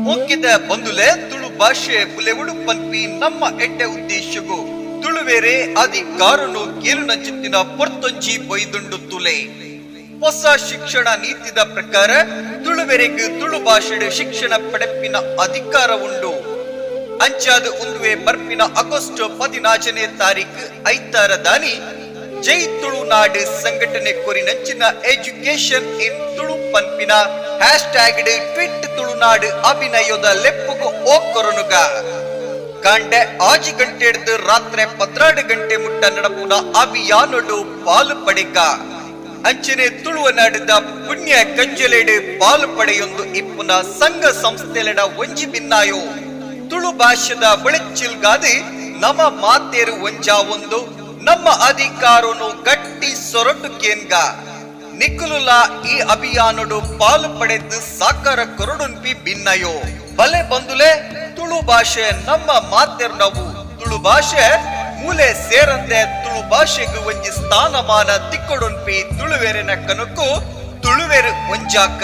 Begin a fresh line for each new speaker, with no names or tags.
ಮೋಕೆದ ಬಂಧುಲೆ, ತುಳು ಭಾಷೆ ಬುಲೆವುಡು ಪನ್ಪಿ ನಮ್ಮ ಎಡ್ಡೆ ಉದ್ದೇಶಗು ತುಳುವೆರೆ ಅಧಿಕಾರನು ಕೇರುನಂಚಿತ್ತಿನ ಪೊರ್ತೊಂಜಿ ಬೊಯ್ದುಂಡು ತುಲೆ. ಹೊಸ ಶಿಕ್ಷಣ ನೀತಿದ ಪ್ರಕಾರ ತುಳುವೆರೆಗ್ ತುಳು ಭಾಷೆಡ್ ಶಿಕ್ಷಣ ಪಡೆಪಿನ ಅಧಿಕಾರ ಉಂಡು. ಅಂಚಾದ್ ಉಂದುವೆ ಬರ್ಪಿನ ಆಗಸ್ಟ್ 14ನೇ ತಾರೀಕು ಐತಾರದಾನಿ ಜೈ ತುಳುನಾಡು ಸಂಘಟನೆ ಕೊರಿನಂಚಿನ ಎಜುಕೇಶನ್ ಇನ್ ತುಳು ಪನ್ಪಿನ ಹ್ಯಾಶ್ ಟ್ಯಾಗ್ ಟ್ವಿಟ್ ತುಳುನಾಡು ಅಭಿನಯದ ಲೆಪ್ಪುಗು ಓ ಕೊರನುಗ. ಕಾಂಡೆ 6 ಗಂಟೆಡ್ದು ರಾತ್ರೆ 12 ಗಂಟೆ ಮುಟ್ಟ ನಡಪುನ ಅಭಿಯಾನೊಡು ಪಾಲು ಪಡೆಗ. ಅಂಚನೆ ತುಳುವ ನಾಡಿದ ಪುಣ್ಯ ಕಂಜಲೆಡ್ ಪಾಲು ಪಡೆಯೊಂದು ಇಪ್ಪುನ ಸಂಘ ಸಂಸ್ಥೆಲೆಡ ಒಂಜಿ ಬಿನ್ನಾಯೋ, ತುಳು ಭಾಷೆದ ಬುಳೆಚ್ಚಿಲ್ಗಾದ್ ನಮ ಮಾತೇರು ಒಂಜಾವೊಂದು ನಮ್ಮ ಅಧಿಕಾರನು ಗಟ್ಟಿ ಸೊರಟು ಕೇನ್ಗ. ನಿಕುಲುಲ ಈ ಅಭಿಯಾನೊಡು ಪಾಲು ಪಡೆದು ಸಾಕಾರ ಕೊರಡುನ್ಪಿ ಭಿನ್ನಯೋ. ಬಲೆ ಬಂದುಲೆ, ತುಳು ಭಾಷೆ ನಮ್ಮ ಮಾತೆರ್ನವು. ತುಳು ಭಾಷೆ ಮೂಲೆ ಸೇರಂದೆ ತುಳು ಭಾಷೆಗೆ ಒಂಜಿ ಸ್ಥಾನಮಾನ ತಿಕ್ಕೊಡುನ್ಪಿ ತುಳುವೆರೆನ ಕನಕು ತುಳುವೆರು ಒಂಜಾಕ.